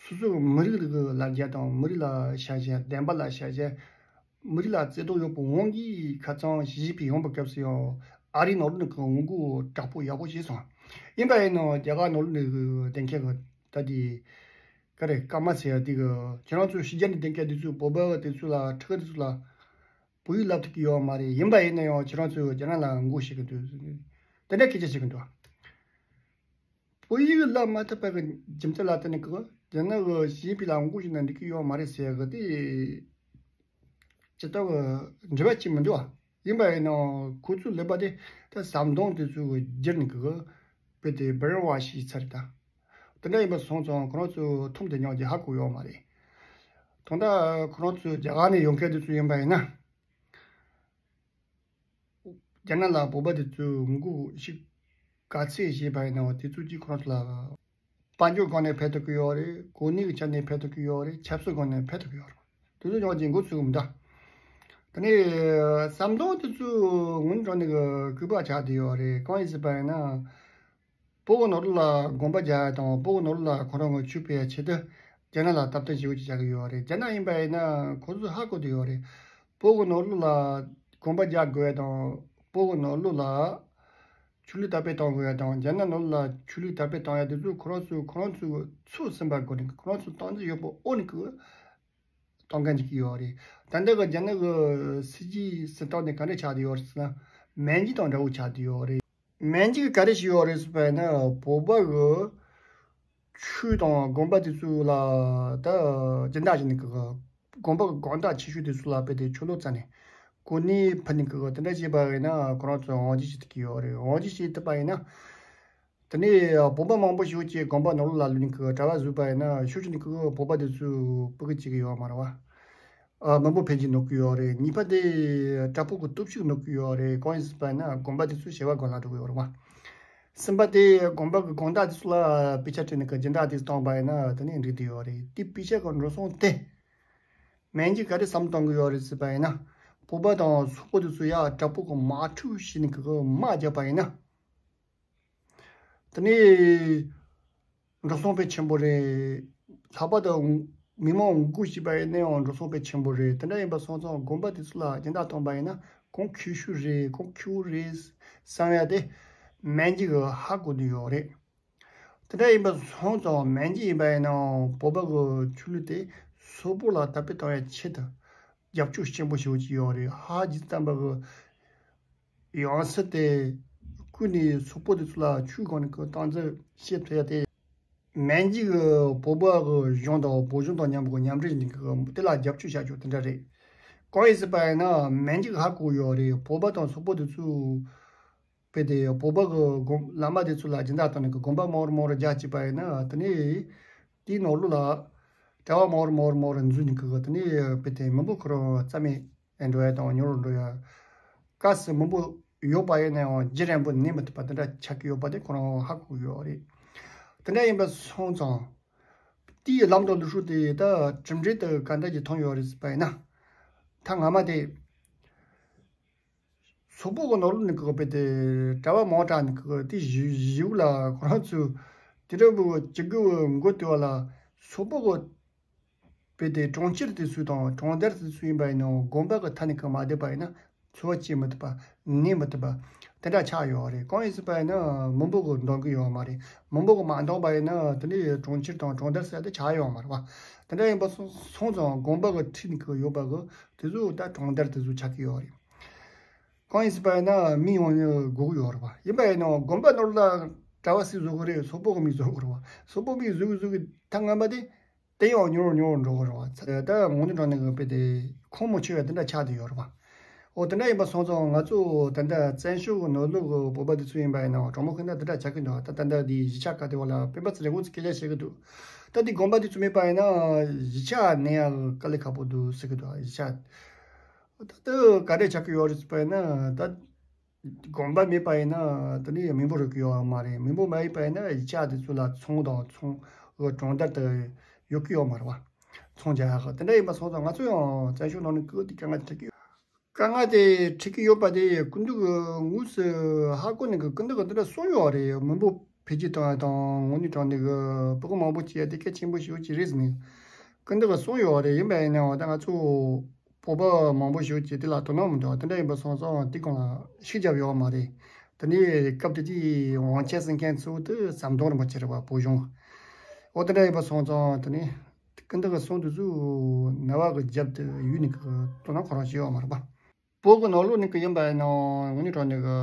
སོ་སོའི་མི་རིགས་ལ་ལ་རྒྱ་དང་མི་རིགས་ལ་ཤ་ཞེན། བདེན་པ་ལ་ཤ་ཞེན། མི་རིགས་ལ་བརྩེ་དུང་ཡོད་པའི་དབང་གིས་ཁ་སང་ཞི་ཅིན་ཕིང་ཡོང་པའི་སྐབས་སུ་ཡང་ཨ་རིའི་ནང་ལོགས་ནས་ཀྱི་ངོ་རྒོལ་དྲག་པོ་ཡག་པོ་བྱས་སོང་། ཡིན་པ་ཡིན་ནའང་རྒྱ་གར་ནང་ལོགས་ནས་ཀྱི་བསྡད་མཁན་གྱི་ད་དེ་ག་རེ་སྐར་མ་ཟེར་ཡ་དེ་གི་ཁྱེད་རང་ཚོ་ཕྱི་རྒྱལ་ནས་བསྡད་མཁན་དེ་ཚོས་བོད་པ་དེ་ཚོ་ལ་ཕྲུ་གུ་དེ་ཚོ་ལ་བོད་ཡིག་བསླབ་ཐུབ་ཀྱི་ཡོད་མ་རེད། ཡིན་པ་ཡིན་ན་ཡང་ཁྱེད་རང་ཚོས་རྒྱ་ནག་ལ་ངོ་རྒོལ་བྱེད་ཀྱི་འདུག་དེ་འདྲ་སྐད་ཆ་བཤད་ཀྱི་འདུག་བོད་ཡིག་བསླབ་མ་ཐུབ་པ་གི་རྒྱུ་མཚན་ལ་བརྟེན་ནས་ཀྱི་རྒྱ་ནག་གི་ཞི་ཅིན་ཕིང་ལ་ངོ་རྒོལ་བྱས་ན་འགྲིག་གི་ཡོད་མ་རེད་ཟེར་ཡ་གི་དེ་ཇི་ལྟ་བུ་འབྲེལ་བ་ཅིག་མི་འདུག་ཨ། ཡིན་པ་ཡིན་ནའང་ཁོ་ཚོའི་ཀླད་པ་དེ་ད་ཟམ་གདོང་དེ་ཚོའི་བསྒྱུར་ནས་ཀྱི་དཔེ་དེ་བྷི་རེན་ཝ་ཤི་བྱས་ཚར་རེད་ད། དེ་འདྲ་ཡིན་པ་སོང་ཙང་ཁོ་རང་ཚོས་ཐུམ་དེ་ཉོག་ཅིག་ཧ་གོ་ཡོད་མ་རེད། ད་ལྟ་ཁོ་རང་ཚོས་རྒྱ་གར་ནས་ཡོང་མཁན་དེ་ཚོ་ཡིན་པ་ཡིན་ན། རྒྱ་ནག་ལ་བོད་པ་དེ་ཚོས་ངོ་རྒོལ་ཞིག་ག་ཚད་བྱས་པ་ཡིན་ནའང་དེ་ཚོ་གིས་ཁོ་རང་ཚོ་ལ་དཔལ་འབྱོར་སྒང་ནས་ཕན་ཐོགས་ཀྱི་ཡོད་རེད། གོ་གནས་ཀྱི་ཆ་ནས་ཕན་ཐོགས་ཀྱི་ཡོད་རེད། ཆབ་སྲིད་སྒང་ནས་ཕན་ཐོགས་ཀྱི་ཡོད་རེད། དེ་ཚོ་ཡོང་རྒྱུ་འགོ་ཚུགས་མི་འདུག་དེ་ནས་ཟམ་གདོང་དེ་ཚོ་དངོས་གནས་དྲང་གནས་ཀྱི་ལྐུགས་པ་ཆགས་བསྡད་ཡོད་རེད། གང་ཡིན་ཟེར་བ་ཡིན་ན། བོད་ཀྱི་ནང་ལོགས་ལ་དགོན་པ་རྒྱག་ཡ་དང་བོད་ཀྱི་ནང་ལོགས་ལ་ཁོ་རང་གི་ཆོས་སྤེལ་ཡ་ཆེད་དུ་རྒྱ་ནག་ལ་སྟབས་བསྟུན་ཞེ་པོ་ཅིག་བྱ་གི་ཡོད་རེད། རྒྱ་ནག་ཡིན་པ་ཡིན་ན་ཁོ་ཚོས་ཧ་གོ་བསྡད་ཡོད་རེད། བོད་ཀྱི་ནང་ལོགས་ལ་དགོན་པ་རྒྱག་དགོས་ཡ་དང་བོད་ཀྱི་ནང་ལོགས་ལ་ཆོས་ལུགས་དར་སྤེལ་གཏོང་དགོས་ཡ་དང་རྒྱ་ནག་ནང་ལོགས་ལ་ཆོས་ལུགས་དར་སྤེལ་གཏོང་ཡ་དེ་ཚོ་ཁོ་རང་ཚོས་ཁོ་རང་ཚོའི་ཚོད་ཟིན་པ་སྒོ་ནས་ཁོ་རང་ཚོའི་སྟངས་འཛིན་ཡོད་པའི་འོག་ནས་ཀྱི་གཏོང་མཁན་ཅིག་ཡོད་རེད། ད་ལྟ་གི་རྒྱ་ནག་གི་སྲིད་ཇུས་སྲིད་སྟངས་དེ་ག་འདྲ་ཆགས་བསྡད་ཡོད་རེད་ཟེར་ན། མན་ཇུ་དང་འདྲ་བོ་ཆགས་བསྡད་ཡོད་རེད། མན་ཇུ་ག་རེ་བྱས་ཡོད་རེད་ཟེར་བ་ཡིན་ན་བོད་པ་གི་ཆོས་དང་དགོན་པ་དེ་ཚོ་ལ་ད་སྦྱིན་བདག་བྱས་ནས་གི་དགོན་པ་གི་དགོང་དག་ཆེ་ཤོས་དེ་ཚོ་ལ་དཔེ་དེ་ཆོ་ལོ་བཙལ་ནས་གོ་གནས་ཕུལ་ནས་གི་དེ་འདྲ་བྱས་པ་ཡིན་ན་ཁོ་རང་ཚོ་དབང་སྒྱུར་བྱེད་ཐུབ་ཀྱི་ཡོད་རེད། དབང་སྒྱུར་བྱེད་ཐུབ་པ་ཡིན་ན། དེ་ནས་བོད་པ་མང་པོ་ཞིག་གིས་དགོན་པ་ནང་ལོགས་ལ་ལུས་ནས་ཀྱི་གྲྭ་པ་བཟོས་པ་ཡིན་ན་ཤུགས་ཆེ་ནས་ཀྱི་བོད་པ་དེ་ཚོས་སྤུ་གུ་སྐྱེ་གི་ཡོད་མ་རེད་བ། ཨ་མི་འབོར་འཕེལ་རྒྱས་འགྲོ་གི་ཡོད་རེད། གཉིས་པ་དེ་གྲྭ་པ་གི་སྟོབས་ཤུགས་འགྲོ་གི་ཡོད་རེད། གང་ཡིན་ཟེར་བ་ཡིན་ན་དགོན་པ་དེ་ཚོ་བྱེ་བ་སྒང་ལ་འགྲོ་གི་ཡོད་རེད་བ། གསུམ་པ་དེ་དགོན་པ་གི་དགོང་དག་དེ་ཚོ་ལ་དཔེ་ཆ་སྤྲད་ནས་ཀྱི་སྦྱིན་བདག་དེ་ཚོ་བཏང་པ་ཡིན་ན་དེ་ནས་འགྲིག་བསྡད་ཡོད་རེད། དེ་དཔེ་ཆ་གི་འགྲོ་སོང་དེ་མན་ཇུས་ག་རེ་བསམ་བཏང་གི་ཡོད་རེད་ཟེར་བ་ཡིན་ན། བོད་པ་དང་སོག་པོ་དེ་ཚོ་ཡ་དྲག་པོ་གི་དམག་འཁྲུག་བྱས་ནས་གི་དམག་རྒྱབ་པ་ཡིན་ན། དེ་ནས་འགྲོ་སོང་དཔེ་ཆེན་པོ་རེད། ལྷག་པར་དུ་ མི་མང་མགོ་ཞིག་པ་ཡིན་ན་ཡང་འགྲོ་སོང་དཔེ་ཆེན་པོ་རེད། དེ་འདྲ་ཡིན་པ་སོང་ཙང་དགོན་པ་དེ་ཚོ་ལ་སྦྱིན་བདག་གཏོང་པ་ཡིན་ན་གང་ཁེ་ཤོས་རེད། གང་ཁེ་པོ་རེད་བསམ་ཡ་དེ་སྨན་རྒྱུ་གི་ཧ་གོ་དུ་ཡོད་རེད། དེ་འདྲ་ཡིན་པ་སོང་ཙང་སྨན་རྒྱུ་ཡིན་པ་ཡིན་ན་བོད་པ་གི་ཆོས་ལུགས་དེ་སོག་པོ་ལ་དར་སྤེལ་གཏོང་ཡ་ཆེད་དུ་རྒྱབ་སྐྱོར་ཆེན་པོ་ཞེ་པོ་ཅིག་ཡོད་རེད། ཧ་ཇི་ཙམ་པ་གི་ཡང་སྲིད་དེ་ཀུན་ནས་སོག་པོ་དེ་ཚོ་ལ་ཆོས་སྒང་ནས་ཀྱི་སྟངས་འཛིན་བྱེད་ཐུབ་ཡ་དེ། སྨན་རྒྱུ་གི་བོད་པ་གི་གཞུང་དང་བོད་གཞུང་དང་མཉམ་པོ་མཉམ་འབྲེལ་གཉིས་ཀྱི་དེ་ལ་རྒྱབ་སྐྱོར་བྱ་རྒྱུ་དེ་འདྲ་རེད། གང་ཡིན་ཟེར་པ་ཡིན་ན་སྨན་རྒྱུ་གི་ཧ་གོ་ཡོད་རེད། བོད་པ་དང་སོག་པོ་དེ་ཚོས་དཔེ་དེ་བོད་པ་གི་དགོན་བླ་མ་དེ་ཚོ་ལ་སྦྱིན་བདག་བཏང་ནས་ཀྱི་དགོན་པ་མང་རུ་མང་རུ་རྒྱག་བྱས་པ་ཡིན་ན་དེ་ནས་དེའི་ནང་ལོགས་ལ་གྲྭ་བ་མང་རུ་མང་རུ་མང་རུ་འཛུལ་ནས་ཀྱི་དེ་ནས་དཔེ་དེ་མི་འབོར་ཁོ་རང་རྩ་མེད་འགྲོ་ཡ་དང་ཉུང་རུ་འགྲོ་ཡ། གལ་སྲིད་མི་འབོར་ཡོད་པ་ཡིན་ན་ཡང་རྒྱུན་རིང་པོ་གནས་མི་ཐུབ་པ་དེ་འདྲ་ཆགས་ཀྱི་ཡོད་པ་དེ་ཁོ་རང་ཧ་གོ་གི་ཡོད་རེད། དེ་འདྲ་ཡིན་པ་སོང་ཙང་དེའི་ལམ་དང་ལུགས་སྲོལ་དེ་ད་གྲུབ་འབྲས་དེ་ག་འདྲ་ཅིག་ཐོན་ཡོད་རེད་ཟེར་པ་ཡིན་ན། ད་སྔ་མ་དེ་སོག་པོ་གི་ནང་ལོགས་ནས་ཀྱི་དཔེ་དེ་གྲྭ་བ་མང་དྲགས་ནས་ཀྱི་དེ་གཞི་གཞིའུ་ལ་ཁོ་རང་ཚོས་དེ་འདྲ་བོ་བྱེད་དགོས་མགོ་བཏོན་པ་ལ་སོག་པོ་གི་དཔེ་དེ་གྲོང་ཁྱེར་དེ་ཚོ་དང་གྲོང་རྡལ་དེ་ཚོ་ཡིན་པ་ཡིན་ནའང་དགོན་པ་གི་མཐའ་ནས་ཀྱི་མ་བསྡད་པ་ཡིན་ན་འཚོ་བ་སྐྱེལ་མི་ཐུབ་པ་གནས་མི་ཐུབ་པ་དེ་འདྲ་ཆགས་ཡོད་རེད། གང་ཡིན་ཟེར་པ་ཡིན་ན་མི་འབོར་གི་འདང་གི་ཡོད་མ་རེད། མི་འབོར་གི་མ་འདང་པ་ཡིན་ན་དེ་ནས་གྲོང་ཁྱེར་དང་གྲོང་རྡལ་ཟེར་དེ་ཆགས་ཡོད་མ་རེད་བ། དེ་འདྲ་ཡིན་པ་སོང་སོང་ཙང་དགོན་པ་གི་འཁྲིས་ནས་ཀྱི་ཡོད་པ་གི་དེ་ཚོ་ད་གྲོང་རྡལ་དེ་ཚོ་ཆགས་ཀྱི་ཡོད་རེད། གང་ཡིན་ཟེར་པ་ཡིན་ན་མི་ཡོང་ནི་དགོས་ཀྱི་ཡོད་རེད་བ། ཡིན་པ་ཡིན་ནའང་དགོན་པ་ནོར་ལ་གྲྭ་བ་སུས་བཟོ་གི་རེད། སོག་པོ་གི་མིས་བཟོ་གི་རེད་བ། སོག་པོ་མིས་བཟོ་གི་བཟོ་གི་ད་ངན་པ་དེ་དེ་ཡང་ཉུང་རུ་ཉུང་རུ་འགྲོ་གི་རེད་བ། ད་དངོས་གནས་དྲང་གནས་གི་དཔེ་དེ་ཁོང་མི་ཆོད་ཡ་དེ་འདྲ་ཆགས་བསྡད་ཡོད་རེད་བ། འོ་དེ་འདྲ་ཡིན་པ་སོང་ཙང་ང་ཚོ་ད་ལྟ་བཙན་བྱོལ་གི་ནང་ལོགས་གི་བོད་པ་དེ་ཚོ་ཡིན་པ་ཡིན་ནའང་གྲོགས་མོ་ཁོ་ན་དེ་འདྲ་ཆགས་ཀྱི་འདུག་ད་ད་ལྟ་དེ་གཞིས་ཆགས་ག་དེ་བ་ལ་སྤེན་པ་ཚེ་རིང་ཁོང་ཚོ་སྐད་ཆ་བཤད་གི་འདུག་ད་དེ་དགོན་པ་དེ་ཚོ་མེད་པ་ཡིན་ན་གཞིས་ཆགས་གནས་ཡག་དཀའ་ལས་ཁག་པོ་འདུག་ཟེར་གི་འདུག་གཞིས་ཆགས། ད་ལྟ་ག་འདྲས་ཆགས་ཀྱི་ཡོད་རེད་ཟེར་པ་ཡིན་ན། ད་དགོན་པ་མེད་པ་ཡིན་ན་དེ་ནས་མི་འབོར་ཡོད་ཀྱི་ཡོད་མ་རེད། མི་འབོར་མ་ཡིན་པ་ཡིན་ན་གཞིས་ཆགས་དེ་ཚོ་ལ་ཚོང་དང་ཚོང་གི་གྲོང་རྡལ་དུ་ཡོད་ཀྱི་ཡོད་མ་རེད་བ། ཚོང་རྒྱག་ཡག་གི་དེ་འདྲ་ཡིན་པ་སོང་ཙང་ང་ཚོ་ཡང་བཙན་བྱོལ་ནང་ནས་ཀི་དེ་དཀའ་ངལ་འཕྲད་ཀྱི་ཡོད། དཀའ་ངལ་དེ་འཕྲད་ཀྱི་ཡོད་པ་དེ་སྐུ་མདུན་གྱི་དངོས་སུ་ཧ་གོ་ནས་གི་སྐུ་མདུན་གྱི་འདི་འདྲ་གསུངས་ཡོད་རེད། མི་འབོར་འཕེལ་རྒྱས་བཏང་ཡ་དང་དངོས་གནས་དྲང་གནས་གི་སྤུ་གུ་མང་པོ་སྐྱེ་ཡ་དེ་གལ་ཆེན་པོ་ཞིག་ཡོད་ཀྱི་རེད་ཟེར་ནས་སྐུ་མདུན་གྱིས་གསུངས་ཡོད་རེད། ཡིན་པ་ཡིན་ནའང་ད་ང་ཚོ་བོད་པ་མང་པོ་ཞིག་ཡོད་ཀྱི་དེ་ལ་དོ་སྣང་མི་འདུག་དེ་འདྲ་ཡིན་པ་སོང་ཙང་དེ་སྒང་ལ་ཤུགས་རྒྱབ་ཡོད་མ་རེད། དེ་ནས་སྐབས་དེ་དུས་དབང་ཆེན་ཟེར་མཁན་ཚོ་དེ་ཟམ་གདོང་རིན་པོ་ཆེ་རེད་བ། བོད་གཞུང་། འོ་དེ་འདྲ་ཡིན་པ་སོང་ཙང་དེ་ནས་སྐུ་མདུན་གྱིས་གསུངས་དུས་ཚོད་ནང་པ་གི་རྒྱབ་དེ་ཡུལ་ནས་གི་དོ་སྣང་ཁོ་རང་བྱས་ཡོད་མ་རེད་པ། བོད་ཀྱི་ནང་ལོགས་ནས་ཀྱི་ཡིན་པ་ཡིན་ནའང་དངོས་གནས་དྲང་གནས་ཀྱི་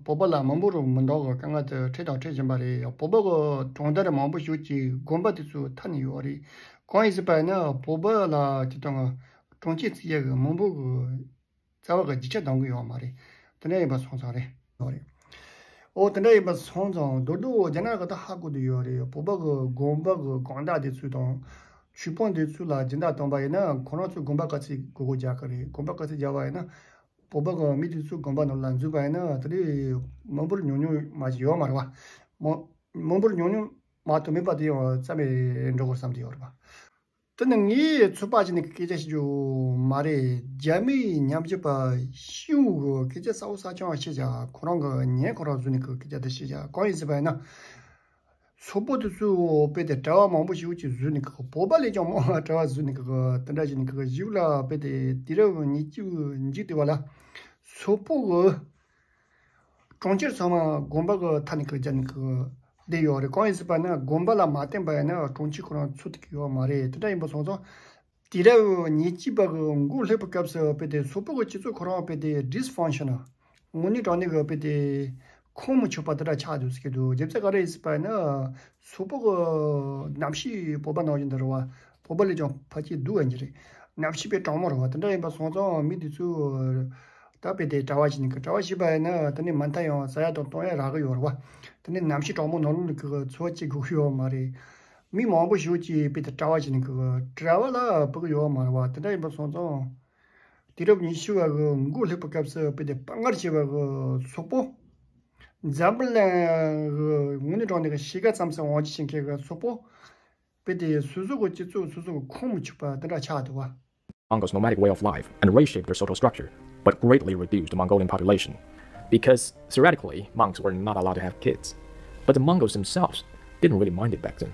བོད་པ་ལ་མི་འབོར་མི་འདང་གི་དཀའ་ངལ་དེ་འཕྲད་དང་འཕྲད་བཞིན་པ་རེད། བོད་པ་གི་གྲོང་རྡལ་མང་པོ་ཞིག་གི་དགོན་པ་དེ་ཚོ་མཐའ་ནས་ཡོད་རེད། གང་ཡིན་ཟེར་བ་ཡིན་ན་བོད་པ་ལ་སྤྱིར་བཏང་གི་གྲོང་ཁྱེར་བརྩི་ཡག་གི་མི་འབོར་གི་རྩ་བ་གི་རྒྱུ་ཆ་འདང་གི་ཡོད་མ་རེད། དེ་འདྲ་ཡིན་པ་སོང་ཙང་རེད། ཡོད་རེད། འོ་དེ་འདྲ་ཡིན་པ་སོང་ཙང་མདོར་བསྡུས་རྒྱ་ནག་གི་ད་ཧ་གོ་དུ་ཡོད་རེད། བོད་པ་གི་དགོན་པ་གི་དགོང་དག་དེ་ཚོ་དང་ཆོས་སྤོང་དེ་ཚོ་ལ་སྦྱིན་བདག་བཏང་པ་ཡིན་ན་ཁོ་རང་ཚོ་དགོན་པ་ག་ཚོད་དགོས་མཁོ་རྒྱག་གི་རེད། དགོན་པ་ག་ཚོད་རྒྱག་པ་ཡིན་ན་བོད་པ་གི་མི་དེ་ཚོ་དགོན་པ་ནང་ལ་འཛུལ་བ་ཡིན་ན་དེ་འདྲའི་མི་འབོར་ཉུང་ཉུང་མ་ཞིག་ཡོད་མ་རེད་བ། མི་མི་འབོར་ཉུང་ཉུང་མ་གཏོགས་མེད་པ་དེ་ཡང་རྩ་མེད་འགྲོ་དགོས་བསམ་དུ་ཡོད་རེད་བ། དེ་ནི་ངའི་ཚོད་དཔག་བྱས་ནས་སྐད་ཆ་བཤད་རྒྱུ་མ་རེད། རྒྱ་མིའི་ཉམས་ཞིབ་པ་ཤིའུ་གི་སྐད་ཆ་གསལ་པོ་གསལ་རྐྱང་བཤད་བྱ། ཁོ་རང་གི་ཉན་ཁོ་རང་བཟོས་ནས་ཀྱི་སྐད་ཆ་དེ་བཤད་བྱ། གང་ཡིན་ཟེར་བ་ཡིན་ན། སོག་པོ་དེ་ཚོས་དཔེ་དེ་གྲྭ་བ་མང་པོ་ཞིག་ཅིག་བཟོས་ནས་ཀྱི་བོད་པ་ལས་ཀྱང་མང་བ་གྲྭ་བ་བཟོས་ནས་ཀྱི་དེ་འདྲ་བྱས་ནས་ཀྱི་ཞིའུ་ལ་དཔེ་དེ་དུས་རབས་ཉེར་གཅིག་མཇུག་དེ་བ་ལ་སོག་པོ་གི་གྲོང་ཁྱེར་ཚང་མ་དགོན་པ་གི་མཐའ་ནས་ཀྱི་རྒྱབ་ནས་ཀྱི་བསྡད་ཡོད་རེད། གང་ཡིན་ཟེར་བ་ན་དགོན་པ་ལ་མ་བརྟེན་པ་ཡིན་ན་གྲོང་ཁྱེར་ཁོ་རང་ཚུགས་ཐུབ་ཀྱི་ཡོད་མ་རེད། དེ་འདྲ་ཡིན་པ་སོང་ཙང་དུས་རབས་ཉེར་གཅིག་པ་གི་མགོ་སླེབས་པའི་སྐབས་སུ་དཔེ་དེ་སོག་པོ་གི་སྤྱི་ཚོགས་ཁོ་རང་དཔེ་དེ་dysfunctional། དངོས་གནས་དྲང་གནས་ཀྱི་དཔེ་དེ་ཁོངས་མི་ཆོད་པ་དེ་འདྲ་ཆགས་འདུག་ཟེར་གྱི་འདུག་རྒྱུ་མཚན་ག་རེ་ཡིན་ཟེར་བ་ན་སོག་པོ་གི་གནམ་གཤིས་བོད་པ་ནང་བཞིན་དུ་རེད་བ། བོད་པ་ལས་ཀྱང་ཕལ་ཆེར་སྡུག་པ་ཅིག་རེད། གནམ་གཤིས་དཔེ་གྲང་མོ་རེད་བ། དེ་འདྲ་ཡིན་པ་སོང་ཙང་མི་དེ་ཚོས་ད་དཔེ་དེ་གྲྭ་བ་བྱས་ནས་ཀྱི་གྲྭ་བ་བྱས་པ་ཡིན་ན་དེ་ནས་མ་མཐའ་ཡང་ཟ་ཡ་དང་བཏུང་ཡ་རག་གི་ཡོད་རེད་བ། དེ་ནས་གནམ་གཤིས་གྲང་མོ་ནང་ལོགས་ནས་ཀྱི་འཚོ་བ་སྐྱེལ་དགོས་ཀྱི་ཡོད་མ་རེད། མི་མང་པོ་ཞིག་གིས་དཔེ་དེ་གྲྭ་བ་བྱས་ནས་ཀྱི་གྲྭ་བ་ལ་ཕོག་གི་ཡོད་མ་རེད་བ། དེ་འདྲ་ཡིན་པ་སོང་ཙང་དུས་རབས་ཉི་ཤུ་བ་གི་མགོ་སླེབས་པའི་སྐབས་སུ་དཔེ་དེ་དཔའ་ངར་ཆེ་བ་གི་སོག་པོ་འཛམ་བུ་གླིང་གི་དངོས་གནས་དྲང་གནས་ཀྱི་གཤིས་ཀ་ཙམ་ཟིག་དབང་ཆ་བྱེད་མཁན་གྱི་སོག་པོ་དཔེ་དེ་སོ་སོ་གི་སྤྱི་ཚོགས་སོ་སོ་གི་ཁོངས་མི་ཆོད་པ་དེ་འདྲ་ཆགས་འདུག་བ། Mongols' nomadic way of life and reshaped their social structure, but greatly reduced the Mongolian population. Because theoretically, monks were not allowed to have kids. But the Mongols themselves didn't really mind it back then.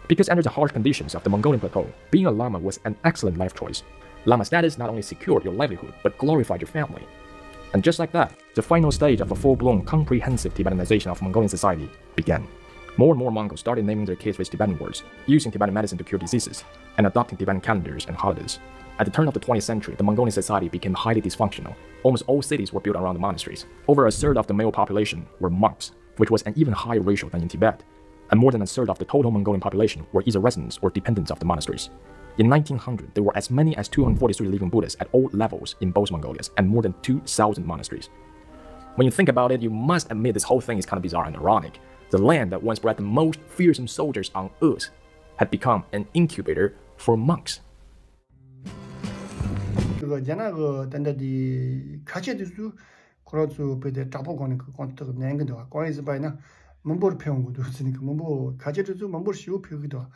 Because under the harsh conditions of the Mongolian plateau, being a Lama was an excellent life choice. Lama status not only secured your livelihood, but glorified your family. And just like that, the final stage of a full blown comprehensive Tibetanization of Mongolian society began. More and more Mongols started naming their kids with Tibetan words, using Tibetan medicine to cure diseases, and adopting Tibetan calendars and holidays. At the turn of the twentieth century, the Mongolian society became highly dysfunctional. Almost all cities were built around the monasteries. Over a third of the male population were monks, which was an even higher ratio than in Tibet. And more than a third of the total Mongolian population were either residents or dependents of the monasteries. In nineteen hundred, there were as many as two hundred forty-three living Buddhists at all levels in both Mongolias and more than two thousand monasteries. When you think about it, you must admit this whole thing is kind of bizarre and ironic. The land that once bred the most fearsome soldiers on earth had become an incubator for monks. རྒྱ་ནག་གི་ད་ལྟ་དེ་ཁ་ཆེ་དེ་ཚོ་ཁོ་རང་ཚོ་བོད་དེ་དྲག་པོ་གོང་ནས་གི་གོང་དུ་ནན་གི་འདུག་གང་ཡིན་ཟེར་བ་ཡིན་ན་མི་འབོར་ཕེབས་འོང་གི་འདུག་ཟེར་ནས་གི་མི་འབོར་ཁ་ཆེ་དེ་ཚོ་མི་འབོར་ཞེ་པོ་ཕེབས་གི་འདུག་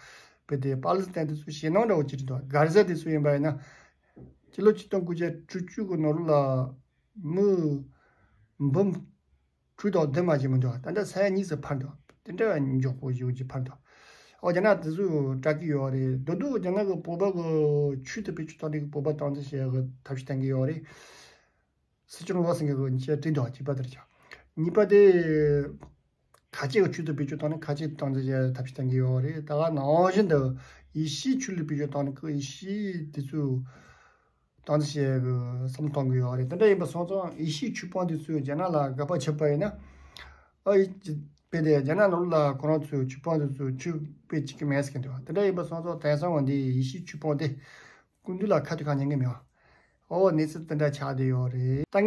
བོད་དེ་པ་ལི་སི་ཐན་དེ་ཚོ་ཞེད་སྣང་འདྲ་བོ་ཅིག་འདུག་གྷ་ཟ་དེ་ཚོ་ཡིན་པ་ཡིན་ན་སྤྱི་ལོ་ཆིག་སྟོང་དགུ་བརྒྱ་དྲུག་ཅུ་གི་ནང་ལོགས་ལ་མི་འབུམ་དྲུག་དང་བདུན་མ་ཞིག་མི་འདུག་ད་ལྟ་ས་ཡ་གཉིས་སུ་འཕར་འདུག་དེ་འདྲ་མགྱོགས་པོ་ཞེ་པོ་ཅིག་འཕར་འདུག་ཨོ་རྒྱ་ནག་དེ་ཚོ་དྲག་གི་ཡོད་རེད། མདོར་བསྡུས་རྒྱ་ནག་གི་བོད་པ་གི་ཆོས་དེ་བེད་སྤྱོད་བཏང་ནས་བོད་པ་བཏང་ཚེ་བྱས་གི་ཐབས་ཤེས་བཏང་གི་ཡོད་རེད། སྲིད་སྐྱོང་བློ་སེང་གི་གི་ཉིན་ཤས་བྲིས་འདུག་གཅིག་པ་དེར་ཀྱང་གཉིས་པ་དེ་ཁ་ཆེ་གི་ཆོས་དེ་བེད་སྤྱོད་བཏང་ནས་ཁ་ཆེ་བཏང་ཚེ་བྱས་ཐབས་ཤེས་བཏང་གི་ཡོད་རེད། ད་ག་ནང་བཞིན་དུ་ཡེ་ཤུའི་ཆོས་ལུགས་བེད་སྤྱོད་བཏང་ནས་གི་ཡེ་ཤུའི་དེ་ཚོ་བཏང་ཚེ་བྱས་གི་བསམ་བཏང་གི་ཡོད་རེད། དེ་འདྲ་ཡིན་པ་སོང་ཙང་ཡེ་ཤུའི་ཆོས་དཔོན་དེ་ཚོས་རྒྱ་ནག་ལ་དགག་པ་བྱས་པ་ཡིན་ན་ཨ་ཡི་དཔེ་དེ་རྒྱ་ནག་ནང་ལ་ཁོ་རང་ཚོའི་ཆོས་དཔོན་དེ་ཚོས་ཆོས་དཔེ་བྱེད་ཀྱི་མེད་ཟེར་གི་འདུག་དེ་འདྲ་ཡིན་པ་སོང་ཙང་དེང་སང་འོན་ཏེ་ཡེ་ཤུའི་ཆོས་དཔོན་དེ་སྐུ་མདུན་ལ་ཁ་ཐུག་གང་ཉན་གི་མེད་པ། ཨོ་གནས་ཚུལ་དེ་འདྲ་ཆགས་བསྡད་ཡོད་རེད། ད་ངས་